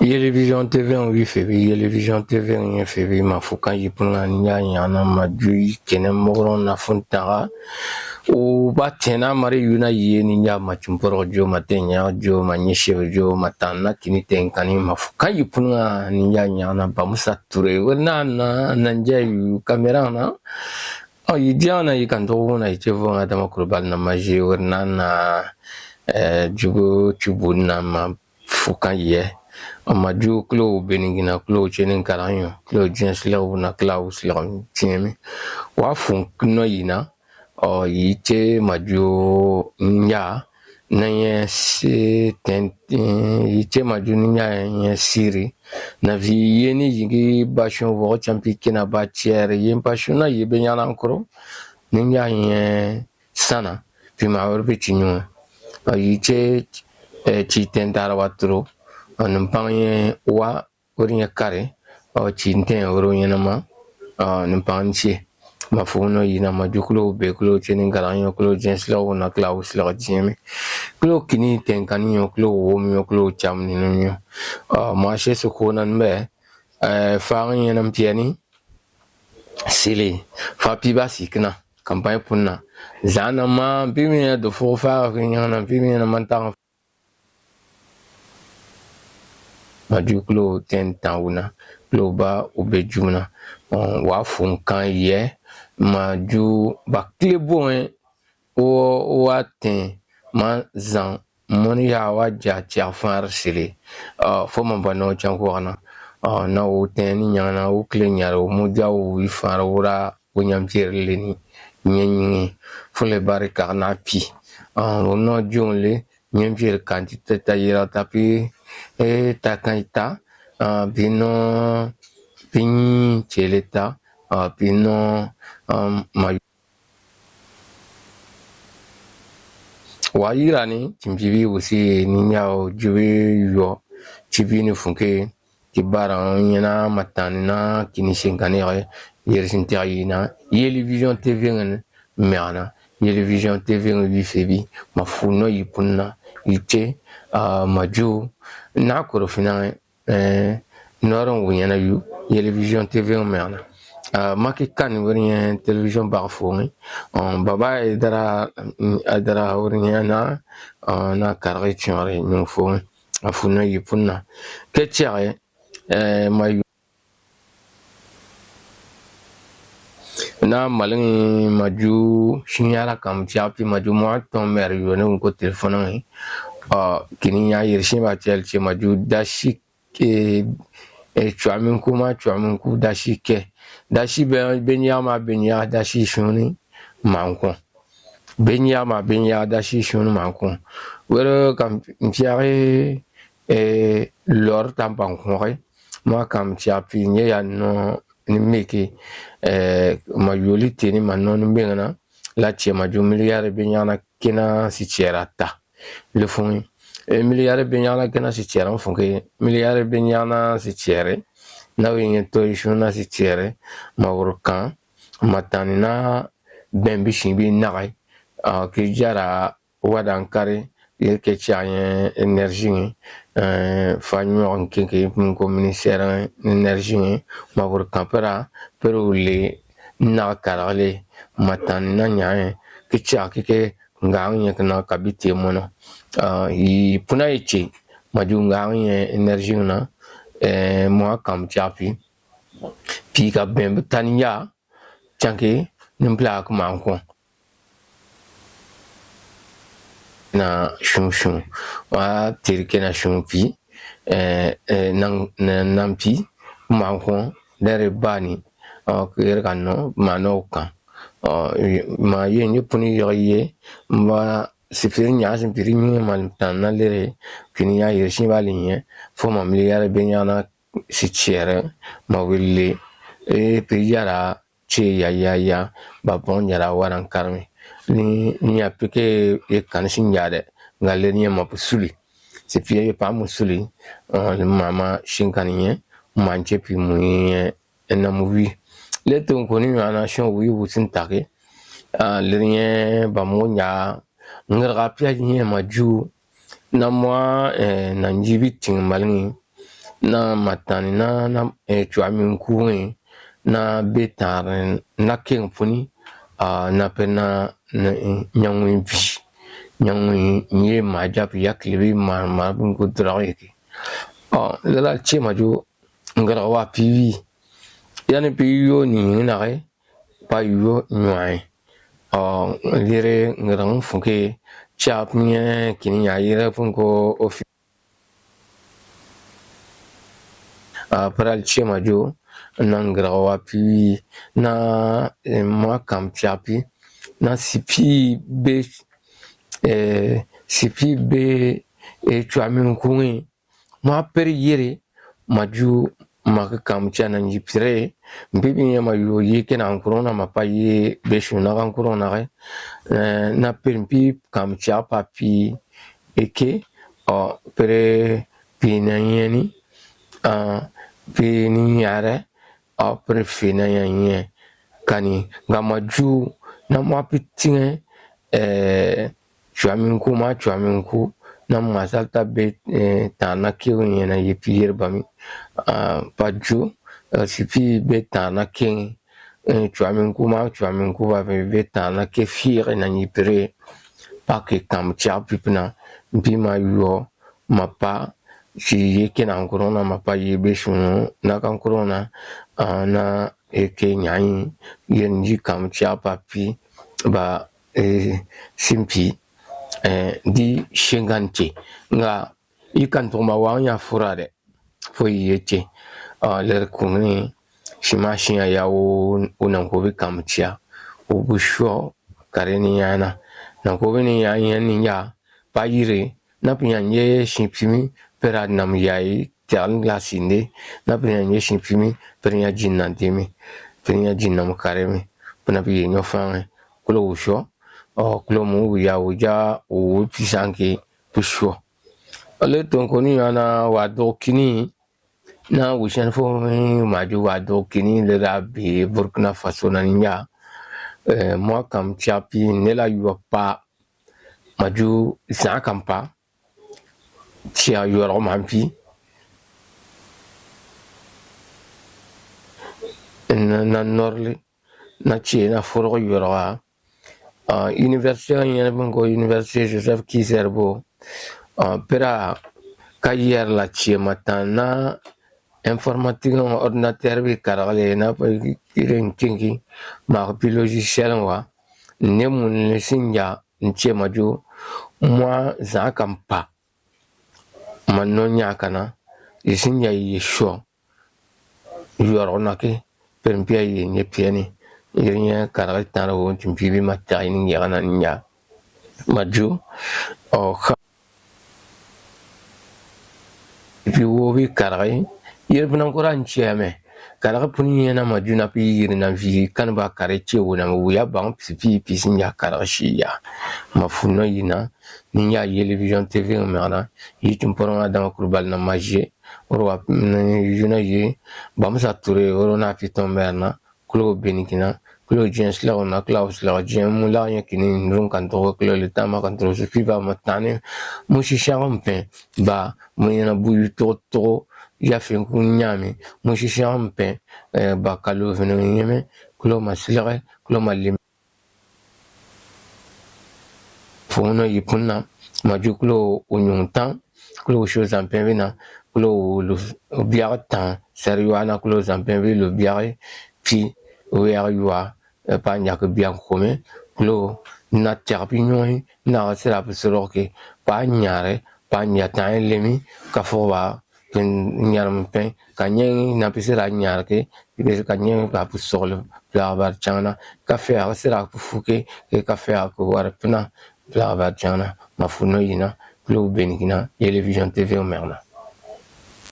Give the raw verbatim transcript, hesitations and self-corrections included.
Yelevision T V ŋi wi feebii, Yelevision T V ŋi ɲyɛ feebii, ma fo kan yii puni ŋa niɲjaa ɲyaha na, ma jwo yii kɛnɛ mɔgɔrɔn na funtaga. U ba tɛn na mari yu na yii niɲjaa, ma cunpɔrɔgɔ jo, ma tɛnɲaga jo, ma ɲɛshɛbe jo, ma tàanna kini tɛnkanni, ma fo kan yii puni ŋa niɲjaa ɲyaha na, ba Musa Ture were na na na njɛ yu kamera na. Ɔ, yii jɛŋɛ na yii kàntugo na yii cevooŋi Adama Kurubali na ma zhie were na na, eh, jugo cubuni na ma fo kan yii yɛ. Ɔ, ma jwo Kile u be niŋkin na, Kile u cye niŋkaraŋi ɲwɔ, Kile u jyɛn silegewu na, Kile a u silege cyɛnmi. Wa fo nɔ yii na, ɔ, yii ce ma jwo ɲya na ɲyɛ se tɛn, yii ce ma jwo niɲjaa ɲyɛ siri na vi yeni yingi ba shɔn vɔgɔ champi kina ba tiɛri yeni pa shɔn na yii be ɲana nkoro niɲjaa ɲyɛ sana pi ma wɛrɛ bi ci ɲuŋɛ. Yii ce, eh, ci tɛntara wa turo, nimpaŋ ɲyɛ wa were ɲyɛ kare, ci ntɛn were ɲyɛ na ma, nimpaŋ ni ce. Ma fo nɔ yii na ma jwo Kile u be, Kile u cye niŋkaraŋi ɲwɔ, Kile u jyɛn silegewu na, Kile a u silege jyɛnmi. Kile u kini tɛnkanni ɲwɔ, Kile u wwomɔ ɲwɔ, Kile u camuni ɲwɔ. Ma she si ko na ni bɛ, eh, faaŋi ɲyɛ na mpyi ni sili fa pi ba si kina campagne puni na. Zan na ma mpii mi ɲyɛ dofugo faaga fi ɲyɛ na mpii mi ɲyɛ na mantaga. Ma jwo Kile u tɛn tan u na, Kile u ba u be jwumɔ na. Wa fo nkan yɛ ma jwo ba Kile boŋi u wa tɛn ma zan mɔni yaha wa ja cɛgɛ fãare sele. Fo ma ba nɔ cankwɔgɔ na, na u tɛn ni ɲaŋa na u Kile ɲaare u mu ja u wi fãare wura u ɲampyere leni ɲɛɲiŋi fo le bari kage na pi. U nɔ jwuŋi le ɲɛmpyere kanti ta yira ta pi, eh, ta kan ta, ah, pi nɔ pi nyi cele ta, ah, pi nɔ, um, ma wa yira ni cimpibi wusi ni ɲa jube yɔ cibi ni funke. Ki bara ɲɛna matani na kini shinkanege yeri sintege yi na Yelevision T V ŋa mɛgɛ na. Yelevision T V ŋa wi febi ma fu nɔ yi puni na yi ce, ah, ma ju na koro fina, eh, nɔrɔ wu ɲɛna yu Yelevision T V ŋa mɛgɛ na. Ah, ma ki kani wari ɲɛ television baga foŋi. Um, baba e dara, mm, a dara wari ɲɛ na, ah, na karagi tiɲɔri ɲuŋ foŋi. A fu nɔ yi puni na. Ke tiɛge, eh, ma yu na maliŋi ma ju shinyara kam tiapi ma ju mo ton mer yo ne ko telefoni. Ɔ, kini ɲa yiri shi ba tiɛli ce ma ju da shi ke, e, cuaminku ma cuaminku da shi ke. Da shi be, be ɲa ma be ɲa da shi shuni ma nko. Be ɲa ma be ɲa da shi shuni ma nko. Wero kam tiagi, e, lor tampa nkoge. Ma kam tiapi nye ya no ni meke, eh, ma yoli teni ma no ni mbenga na la tie ma ju miliyari be ɲaga na kena si tiɛra ta. Le fungi, eh, miliyari be ɲaga na kena si tiɛra fungi, miliyari be ɲaga na si tiɛre na wi nye toyi shuna si tiɛre ma wuru kan ma tani na bɛn bi shi bi nage, ah, ki jara wa dan kari yiri ke cyaga ɲɛ energy ŋi, eh, fa ɲɔgɔn kinki ko ministère energy ŋi ma wuri kan pera pero le na karagale ma tan na ɲaɛ ke cyaga ke ke ngaŋ ɲɛ kana ka bi te mono. Ah, yi puna yi ce ma ju ngaŋ ɲɛ energy ŋi na, eh, mo kam cyaga pi pi ka bɛn bi tani ya canke ni mpila kuma ko na shun shun wa teri ke na shun pi, eh, eh, nan, nan, nan pi ma ko dere bani, ok, yere ka no ma no kan. Ma ye nye puni yoge ye ma sifiri nya simpiri nye ma tan na lere kini ya yere shi ba linye fo ma mili yare be nya na si tiɛrɛ ma wili, e, pe yara ce ya ya ya ba bon yara waran karmi ni ni ya pike e kan si nya de nga le ni ma pusuli si pie pa musuli, eh, mama shinkani nye manche pi mu nye na mu wi le to ko ni ya na shon wi wusin take, ah, le nye ba mo nya ngirga pia nye ma ju na mwa, eh, na njibi ting malngi na màtaanni na, na, eh, cwɔ̀hɔminkuuŋi na be taanre na kɛŋi puni, ah, na pire na, na, eh, ɲaŋuyi pyi. Ɲaŋuyi ɲje maha jà pi yákilibii màramarabii ŋko dùrage ke. Ɔ, lala cye mà jwo, ŋgìrige u à pi wíi. Yáni pi yi lwɔ́ nìɲyiŋi na ke, pa yi lwɔ́ ɲwɔh'i. Ɔ, lire ŋgìrige funŋke cyaga pi ɲyɛ kìni ɲyɛ a yire puni ko o fi. A, pire à li cyêe mà jwo na ŋgìrige u à pi wíi na, eh, mu à kàanmucyaga pyi na sùpyii be, eh, sùpyii be, eh, cwɔ̀hɔminkuuŋi, mu à pire yyére mà jwo mà kàanmucyaga na ɲjyì pire e. Mpii pi ɲyɛ mà lwɔ́ yiye kɛ nàŋi kuruŋi na mà pa yiye be shuunni na kaŋkuruŋi na ke, eh, na pire mpii kàanmucyaga pa pi e ke, ɔ, pire pìi na ɲyɛ ni, a, pi niɲyahare, a, pire fee na ɲyɛ ɲyɛ kani. Ŋka mà jwo na mu à pi tìŋɛ, eh, cwɔ̀hɔminkuuŋi maha cwɔ̀hɔminkuuŋi na, mu maha sà li ta be, eh, taanre na kɛŋi ɲyɛ na yiye pi yyére bà mii, a, pa jwo, eh, sùpyii be taanre na kɛŋi, eh, cwɔ̀hɔminkuuŋi maha cwɔ̀hɔminkuuŋi bà be, be taanre na kɛ fiige na ɲjyì pire e, pa ke kàanmucyaga pyi pi na, mpii maha lwɔ́ mà pa si yiye kɛ nàŋi kuruŋi na, mà pa yiye be shuunni na kaŋkuruŋi na, a, na, e, ke ɲahaɲyi yyére ɲjyì kàanmucyaga pa pi, bà, e, si mpyi, e, di shenŋkanni cè. Ŋka yi kàntugo mà wàaŋi ɲyɛ a fworo a dɛ, fo yiye cè. A, lire kuruŋi shin maha shin à yaa u, u nàŋkoobii kàanmucya, u bu shwɔ karii niɲyahagii na. Nàŋkoobii niɲyahagii ɲyɛ niɲjaa, pa yire, ná pi ɲyɛ a ɲje shin pyimi, pire à nàmu yaayi tɛgɛni la sìnde, ná pi ɲyɛ a ɲje shin pyimi, pire ɲyɛ a jyè nànte mi, pire ɲyɛ a jyè nàmu karii mi, pi na piye ɲwɔ fáanŋi. Kile wuu shwɔ, ɔ, Kile mú wuu yaa wuu jà wuu wuu pyi sanŋke pi shwɔ. Lire tòŋkoni ɲwɔ na wà à dùgo kìni i, na wuu shɛnfooŋi maha jwo wà à dùgo kìni i, lir'à bɛ̂ Burkina Faso na niɲjaa, eh, mu à kàanmucyaga pyi nde l'à lwɔ́ pa, mà jwo zànhe kà mpa, cyage yɔ̀rɔge maha mpyi na, na nɔrili na cye na foroge yɔ̀rɔg'a, a, université ɲyɛ na bɛ ko Université Joseph Kizerbo, a, pire à ka yɛrɛ la cye mà tàanna ná informatique, ordinateur bi karigil'e na, ire ŋkinŋki mà pi logiciel wa, ndemu li sí n‑jà n‑cyêe mà jwo mu à zànhe kà mpa mà nɔ ɲaha kà na, yii sí n‑jà yiye shwɔ yɔ̀rɔge na ke, pire mpyi a yiye ɲje pyɛni. Yire ɲyɛ karigii taanre wooni cìnmpyiibii mà tɛ̀gɛ yi niŋgyɛge na niɲjaa. Mà jwo, ɔ, kha pi woobii karigii, yire pi na ŋko raa ɲcyɛ̂ mɛ. Karigii puni ɲyɛ na mà jwo na pi yiri na vyii kani baa karigii cye wuu na mɛ, wuu y'a baŋi pyi pi, pi sí n‑jà karigii shii yaa. Mà fû nɔ yii na, niɲjaa Yelevizhɔn T V ŋi mɛge na, yii cìnmpɔrɔŋɔ Adama Kurubali na Mazie, uru wà, yu na yii, Bamusa Ture, uru n'a pyi tɔnbɛri na, Kile u bɛni ki na, Kile u jyè silege na, Kile u silege jyè mu lage ɲyɛ kìni núru kàntugo, Kile u li taama kàntugo, si pi ba ma taani, mu shishaga mpɛn, ba mu ɲyɛ na bu yu tugo tugo, yafeŋku ɲaami, mu shishaga mpɛn, eh, ba kalo vene ɲyɛmɛ, Kile u ma silege, Kile u ma lim. Fooŋi nɔ yii puni na, mà jwo Kile u ɲùŋɔ tan, Kile u shwɔ zàmpɛɛnbii na, Kile u lu-, u byage tàn sɛrɛ ywaha na, Kile u zàmpɛɛnbii lu byage pyi u yage ywaha, eh, pa ɲjyà ki bya ŋkwɔ̀mɛ, Kile u na tɛ̀gɛ pi ɲwɔyi, na a si raa pi sɔrɔge ke, pa ɲaare, pa ɲjyà tanhaɲyi lemɛ, kafugo baa pi ɲarama pɛn, ka ɲɛɛŋi na pi sí raa ɲaare ke, pi ka ɲɛɛŋi ka pi sɔgɔli, bilagabari canŋa na, kafɛɛge sí raa pi fwu ke, ke kafɛɛge ki ware pi na, bilagabari canŋa na, mà fû nɔ yii na, Kile u bɛni ki na, Yelevizhɔn T V u mɛge na.